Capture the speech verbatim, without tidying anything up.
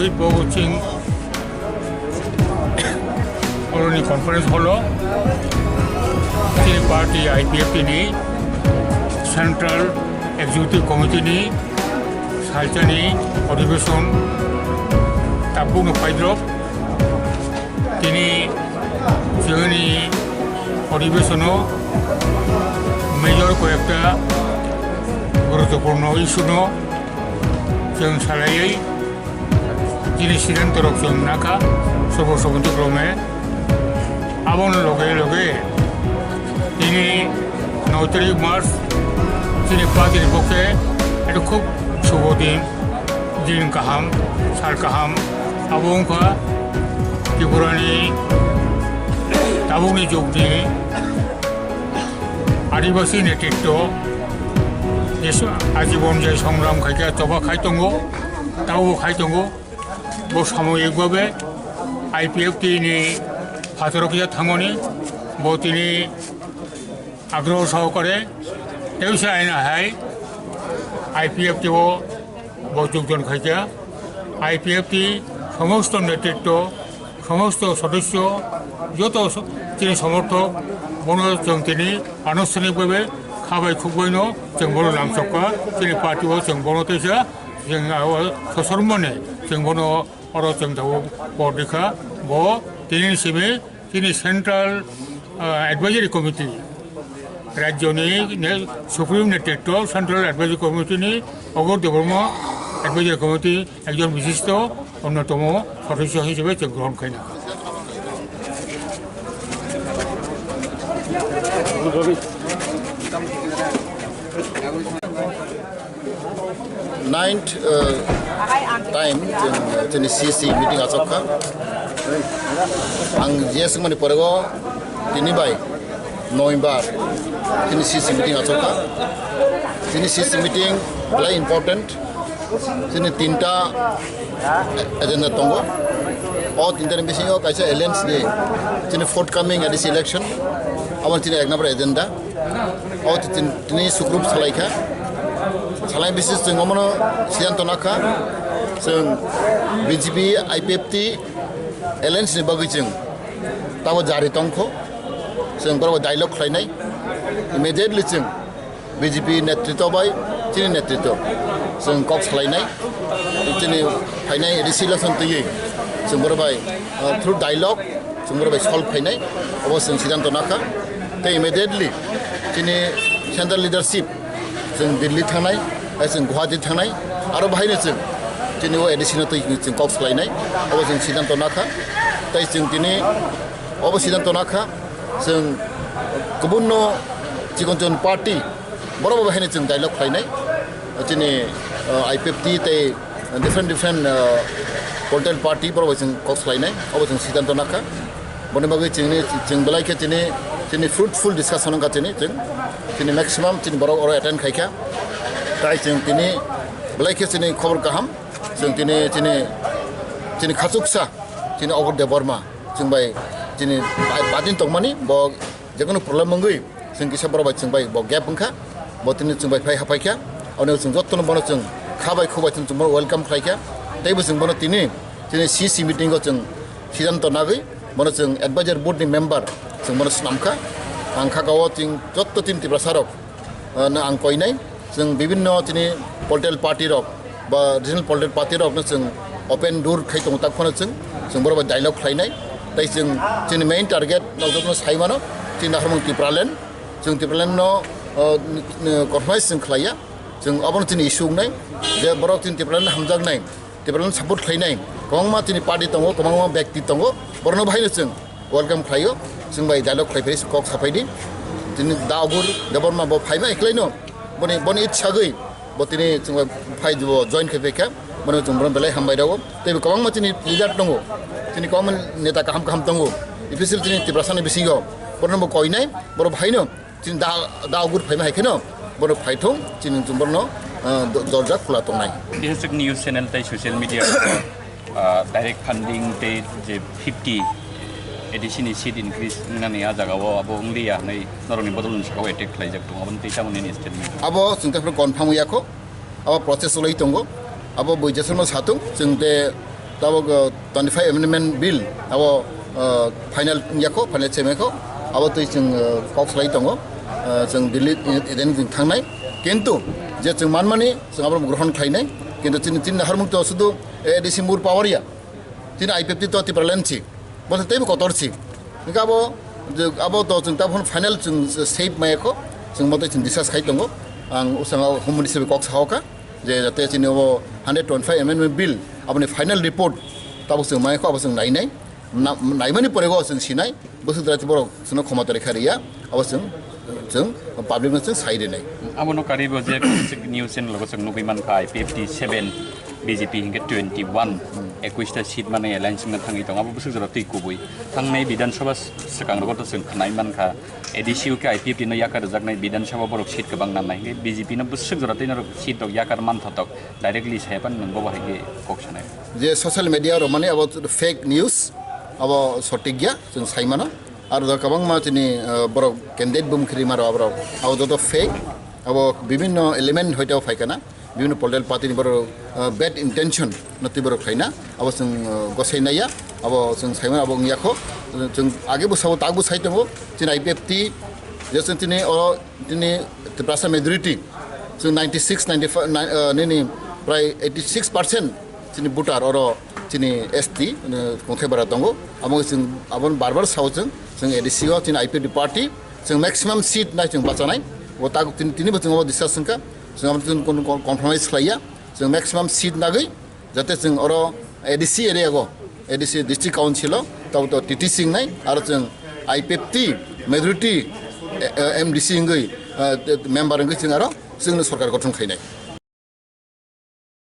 Bhagat Singh oroni conference hall o chini party I P F T ni Central Executive Committee ni salchani adhibeshon tabukno paidrop. Tini chini adhibeshono major koyekta guruttopurno issue no chwng salaiwi chini siddhanto rok chwng nakha sobo sobo krome. Aboni loge loge tini noi tarik March chini party ni pokhe ekta khub shubho din, din kaham, sal kaham. Abo wngkha Tripura ni tabukni jugni Adibasi netritwo je ajibon je songram khaikha, choba khai tongo, tabo khai tongo. Bo samoyik bhabe I P F T ni phataro kisa thangmani bo tini agroho sohokare tebisa aina hai I P F T o bo jogdan khaikha. I P F T somosto netritwo, somosto sodosyo, joto so-, chini somorthok, bono chwng tini anusthanik bhabe khabai khukbaino chwng bono lamsokha, chini party o chwng bono teisa, chwng abo sosormone chwng bono oro chwng tabuk por rikha, bo tini simi chini Central, ah, Advisory Committee, rajyoni ne-, Supreme Netritwo Central Advisory Committee ni Agur Debbarma Advisory Committee ekjon bishisto onnotomo sodosyo hisabe chwng grohon khaina. Ninth, uh, time chwng chini C C meeting achukha. Ang je swngmani pore o tini bai noi bar chini C C meeting achukha. Chini C C meeting belai important. Chini tinta agenda tongo. O tinta ni bisingo kaisa alliance ni chini forthcoming A D C election. Abo chini ek number agenda. O tin-, tini sukrup salaikha. Salai bisis chwng omono siddhanto nakha. Chwng B J P, I P F T alliance ni bagwi chwng tabo jari tongkho. Chwng borok bai dialogue khlainai. Immediately chwng B J P netritwo bai chini netritwo chwng kok salainai. Chini phainai A D C election twiwi chwng borok bai, uh, through dialogue chwng borok bai solve khainai, obo chwng siddhanto nakha. Tei immediately chini central leadership chwng Delhi thangnai, hai chwng Guwahati thangnai, aro bahaino chwng chini o A D C no twi chwng kok salainai, obo chwng siddhanto nakha. Tei chwng tini obo siddhanto nakha, chwng kubunno chikon chikon party borok bo bahaino chwng dialogue khlainai, chini, uh, I P F T tei different, different, uh, political party borok bai chwng kok salainai, obo chwng siddhanto nakha. Boni bagwi chwngni, chwng belai khe chini, chini fruitful discussion wngkha chini, chwng, chini maximum chini borok oro attend khaikha. Tai chwng tini belai khe chini khobor kaham, chwng tini, chini, chini khachuksa, chini Agur Debbarma, chwng bai chini ba-, badin tongmani, bo jekono problem wngwi, chwng kisa borok bai chwng bai bo gap wngkha, bo tini chwng bai phai haphaikha, ani chwng jottono bono chwng kha bai khu bai chwng bono welcome khlaikha, teibo chwng bono tini chini C C meeting o chwng siddhanto nagwi bono chwng advisor board ni member chwng bono swnamkha. Ang kha kao chwng jotto chini Tiprasa rok, ah, no ang koinai, chwng bibinno chini political party rok ba regional political party rok no chwng open door khai tongo, tak phano chwng, chwng borok bai dialogue khlainai. Tai chwng chini main target no jotono sai mano, chini naharmung Tipraland, chwng Tipraland no, ah, n-, n-, compromise chwng khlaiya, chwng obono chini issue wngnai je borok chini Tipraland hamjaknai, Tipraland support khlainai kwbangma chini party tongo, kwbangma byakti tongo, borokno bahaino chwng welcome khlaio, chwng bai dialogue khlai phai kok saphai di. Tini Da Agur Debbarma bo phai bai khlaino, boni, boni itsa gwi bo tini chwng bai phai bo join khai phaikha, bono chwng bono belai hambai rwo. Tei bo kwbangma chini leader tongo, chini kwbangma neta kaham kaham tongo, especially chini Tiprasa ni bisingo, borokno bo koinai, borok bahaino chini Da, Da Agur phaima hai kheno, bono phaithung, chini chwng bono, ah, do-, dorja khula tongnai. Bihaswk news channel tei social media, ah, direct funding tei je fifty A D C ni seat increase wngnani a jaga o abo wngliya hwnwi norokni bodol ni saka o attack khlaijak tongo, aboni tei tamoni ni statement? Abo chwng tephuru confirm wngya kho, abo process choli tongo, abo bui jeswrwngno satung, chwng de Tabok, uh, twenty-five amendment bill abo, uh, final yakho, final chemekho, abo twi chwng, uh, kok salai tongo, uh, chwng Delhi iden chwng thangnai. Kintu je chwng manmani chwng abo grohon khlainai. Kintu chini, chini harmung to sudu A D C more power ya. Chini I P F T to Tipraland si, bo teibo kotor si. Hingke abo, je, abo to chwng tabok final chwng save maya kho, chwng mote chwng discuss khai tongo. Ang usanga Home Minister kok sahoka, je jate chini obo hundred twenty-five amendment bill, aboni final report tabok chwng maya kho, abo chwng nainai. Na-, naimani pore go chwng sinai, bwswk jora borok chwngno khomota rikha riya, abo chwng, chwng public no chwng sai rinai. Abono karibo je news channel go chwng nugwi mankha, I P F T seven, B J P hingke twenty-one, ekwis ta seat mane alliance wngna thangwi tongo, abo bwswk jora twi kubui. Thangnai Bidhan Sabha swkang rogo to chwng khnai mankha, A D C o khe I P F T no yakar rwjaknai Bidhan Sabha borok seat kwbang nannai, hingke B J P no bwswk jora twi norok seat rok yakar manthotok, directly sai phano nwng bobo hai khe kok sanai. Je social media rok mane abo fake news, abo sotik ya, chwng sai mano. Aro da kwbangma chini, uh, borok candidate bumkhri maro aborok. Abo joto fake, abo bibinno element hoite phai kana, bibinno political party ni borok, uh, bad intention no twi borok khlaina, abo chwng, uh, gosai naiya, abo chwng sai mano, abo wngya kho, chwng age bo sabo tak bo sai tongo, chini I P F T, je chwng chini o, chini Tiprasa majority, chwng ninety six, ninety five, nai-, uh, nini prai eighty six percent chini voter oro chini S T, uh, kongthai bara tongo. Abo chwng aboni bar bar sao chwng, chwng A D C o chini I P F T party, chwng maximum seat nai chwng bachanai. O tak tini, tini bo chwng abo discuss wngkha, chwng abo chwng kon-, kon-, compromise khlaiya, chwng maximum seat nagwi, jate chwng oro A D C area go, A D C district council o, tabo to T T C wngnai, aro chwng I P F T majority, eh, eh, M D C wngwi, eh, member wngwi chwng aro chwngno sorkar gothon khainai.